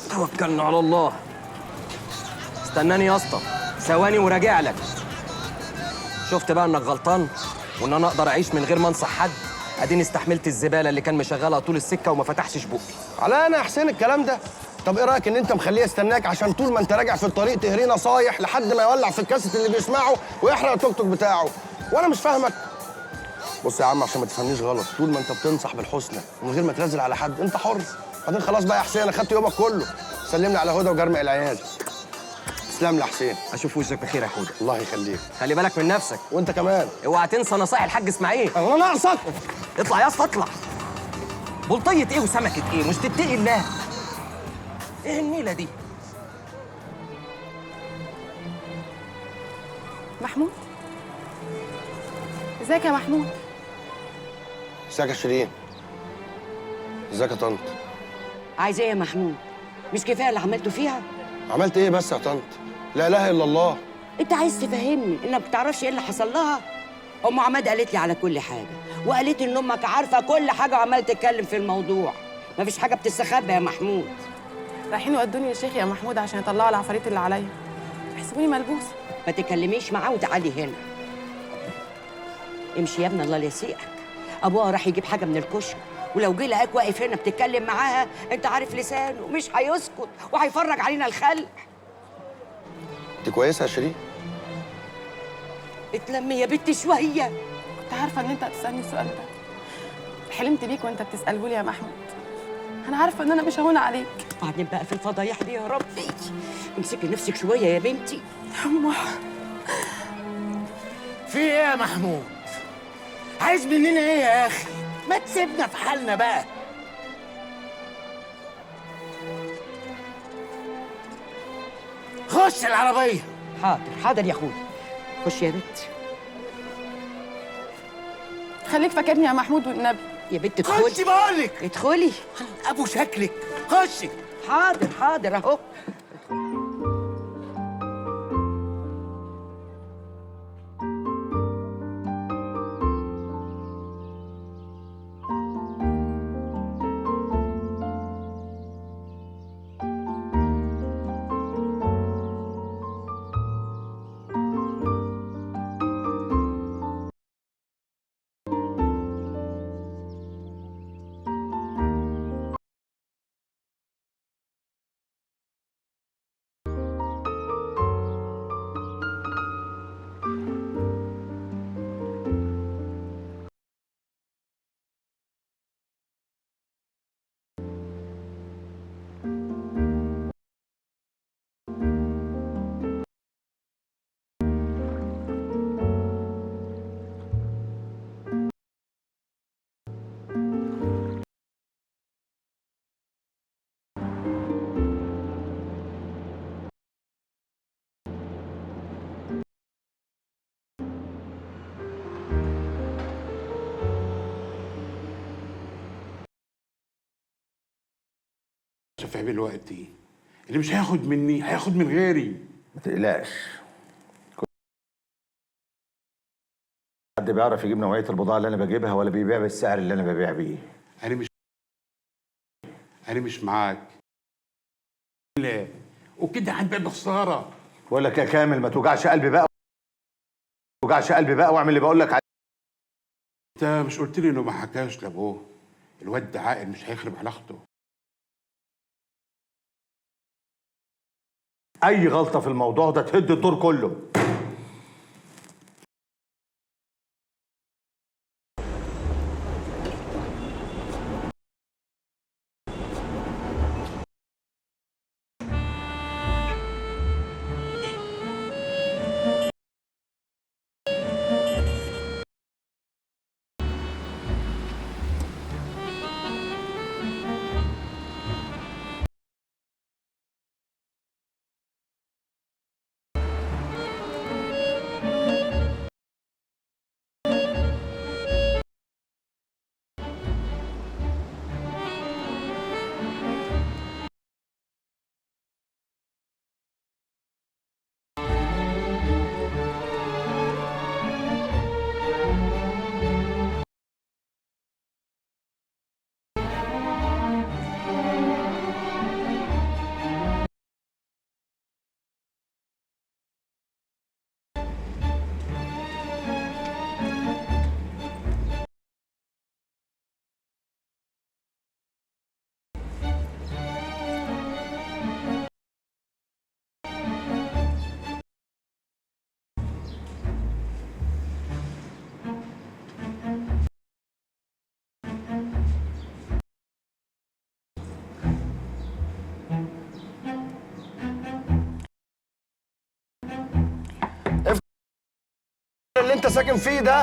توكلنا على الله. استناني يا اسطى ثواني وراجع لك. شفت بقى انك غلطان وان انا اقدر اعيش من غير ما انصح حد؟ اديني استحملت الزبالة اللي كان مشغلها طول السكة وما فتحش بقي. على انا يا حسين الكلام ده؟ طب ايه رايك ان انت مخليه يستناك عشان طول ما انت راجع في الطريق تهريه نصايح لحد ما يولع في الكاسيت اللي بيسمعه ويحرق التوك توك بتاعه؟ وانا مش فاهمك. بص يا عم عشان ما تفهمنيش غلط، طول ما انت بتنصح بالحسنى ومن غير ما تنزل على حد انت حر. بعدين خلاص بقى يا حسين انا خدت يومك كله، سلمني على هدى وجرمق العيال. تسلم لي يا حسين. اشوف وشك بخير يا حوده. الله يخليك. خلي بالك من نفسك. وانت كمان. اوعى تنسى نصايح الحاج اسماعيل. انا ناقصك. اطلع يا اسطى اطلع. بلطيه ايه وسمكه ايه؟ مش تتقي الله؟ ايه النيله دي؟ محمود، ازيك يا محمود؟ ازيك يا شيرين؟ ازيك يا طنط؟ عايز ايه يا محمود؟ مش كفاية اللي عملته فيها؟ عملت ايه بس يا طنط؟ لا اله الا الله. انت عايز تفهمني انك ما بتعرفش ايه اللي حصل لها؟ ام عماد قالت لي على كل حاجة، وقالت ان امك عارفه كل حاجة وعماله تتكلم في الموضوع. مفيش حاجة بتستخبى يا محمود. رايحين يودوني للشيخ يا محمود عشان يطلعوا العفاريت اللي عليا، يحسبوني ملبوسه. ما تكلميش معاه وتعالي هنا. امشي يا ابن الله لا يسيئك. ابوها راح يجيب حاجة من الكشك، ولو جه لقاك واقف هنا بتتكلم معاها انت عارف لسانه مش هيسكت وهيفرج علينا الخلق. انت كويسة يا شيرين؟ اتلمي يا بنتي شوية. كنت عارفه ان انت هتسالني السؤال ده، حلمت بيك وانت بتساله لي يا محمود. انا عارفه ان انا مش هون عليك. بعدين بقى في الفضايح دي يا ربي. امسكي نفسك شوية يا بنتي. يما في ايه يا محمود؟ عايز مننا ايه يا اخي؟ ما تسيبنا في حالنا بقى. خش العربية. حاضر حاضر يا اخويا. خش يا بنت. خليك فاكرني يا محمود والنبي. يا بنت ادخلي. خشي بقولك. ادخلي. ابو شكلك خشي. حاضر حاضر اهو. شفع دلوقتي اللي مش هياخد مني هياخد من غيري. ما تقلقش، حد بيعرف يجيب نوعية البضاعة اللي أنا بجيبها ولا بيبيع بالسعر اللي أنا ببيع بيه. أنا مش معاك. لا وكده هنبيع بخسارة. بقول لك يا كامل ما توجعش قلبي بقى، ما توجعش قلبي بقى واعمل اللي بقول لك عليه. أنت مش قلت لي إنه ما حكاش لأبوه؟ الواد ده عاقل مش هيخرب علاقته. أي غلطة في الموضوع ده تهد الدور كله. اللي انت ساكن فيه ده؟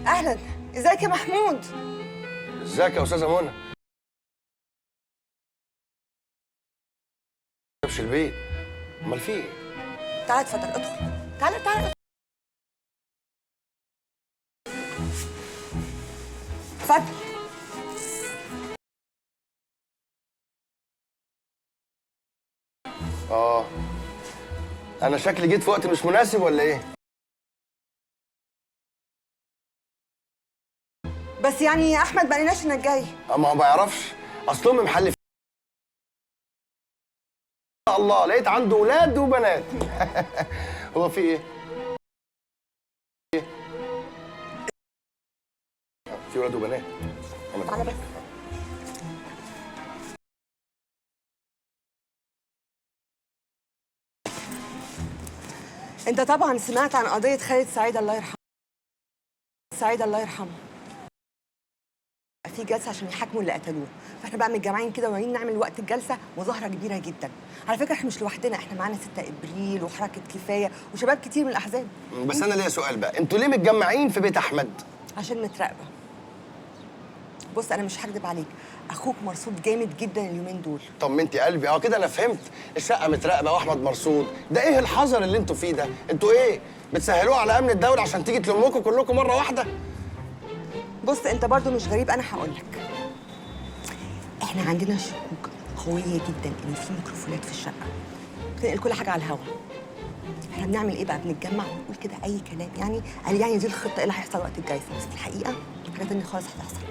اهلا، ازيك يا محمود؟ ازيك يا استاذه منى؟ مش البيت، امال في ايه؟ تعالى اتفضل، ادخل. تعالى تعالى اتفضل. انا شكلي جيت في وقت مش مناسب ولا ايه؟ بس يعني يا احمد ما قالناش انك جاي. ما هو ما يعرفش، اصل امي محل الله، لقيت عنده ولاد وبنات. هو في ايه؟ في ولاد وبنات. تعالى بس. انت طبعا سمعت عن قضية خالد سعيد الله يرحمه. سعيد الله يرحمه. في جلسة عشان يحاكموا اللي قتلوه، فاحنا بقى متجمعين كده وناويين نعمل وقت الجلسة مظاهرة كبيرة جدا. على فكرة احنا مش لوحدنا، احنا معانا 6 ابريل وحركة كفاية وشباب كتير من الأحزاب. بس أنا ليا سؤال بقى، انتوا ليه متجمعين في بيت أحمد؟ عشان متراقبة. بص أنا مش هكدب عليك، أخوك مرصود جامد جدا اليومين دول. طمنتي قلبي، كده أنا فهمت، الشقة متراقبة وأحمد مرصود، ده إيه الحذر اللي انتوا فيه ده؟ انتوا إيه؟ بتسهلوه على أمن الدولة عشان تيجي تلمكم كلكم مرة واحدة؟ بص انت برضو مش غريب، انا هقول لك. احنا عندنا شكوك قوية جدا ان في ميكروفونات في الشقة بتنقل كل حاجة على الهوا. احنا بنعمل ايه بقى؟ بنتجمع ونقول كده اي كلام، يعني قال يعني دي الخطة ايه اللي هيحصل وقت الجلسة، بس في الحقيقة حاجة تانية خالص هتحصل.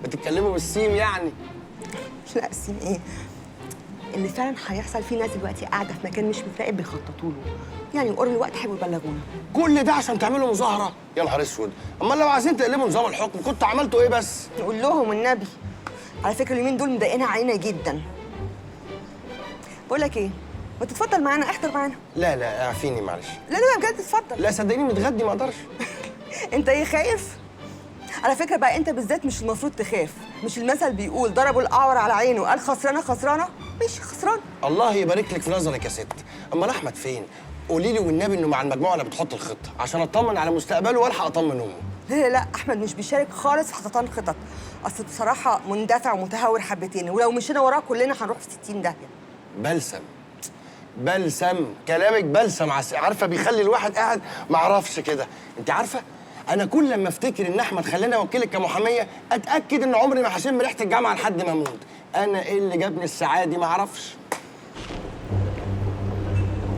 بتتكلموا بالسيم يعني؟ لا السيم ايه؟ اللي فعلا هيحصل، في ناس دلوقتي قاعدة في مكان مش متراقب بيخططوا له، يعني قرب الوقت هيبقوا يبلغونا. كل ده عشان تعملوا مظاهره؟ يا نهار اسود، امال لو عايزين تقلبوا نظام الحكم كنتوا عملتوا ايه بس؟ نقول لهم النبي. على فكرة اليومين دول مضايقينها علينا جدا. بقول لك ايه؟ ما تتفضل معانا، احضر معانا. لا لا اعفيني معلش. لا لا بجد اتفضل. لا صدقيني متغدي ما اقدرش. انت ايه خايف؟ على فكرة بقى انت بالذات مش المفروض تخاف، مش المثل بيقول ضربوا الاعور على عينه قال خسرانة خسرانة؟ ماشي خسرانة. الله يبارك لك في نظرك يا ست. امال احمد فين؟ قولي لي والنبي انه مع المجموعة اللي بتحط الخطة عشان اطمن على مستقبله والحق اطمن امه. لا لا احمد مش بيشارك خالص في حططان خطط، اصل بصراحة مندفع ومتهور حبتين، ولو مشينا وراه كلنا هنروح في 60 داهية. بلسم بلسم كلامك بلسم، عارفه بيخلي الواحد قاعد ما اعرفش كده. انت عارفه انا كل لما افتكر ان احمد خلاني اوكلك كمحاميه اتاكد ان عمري ما هشم ريحه الجامعة لحد ما اموت. انا ايه اللي جابني السعادة دي ما اعرفش.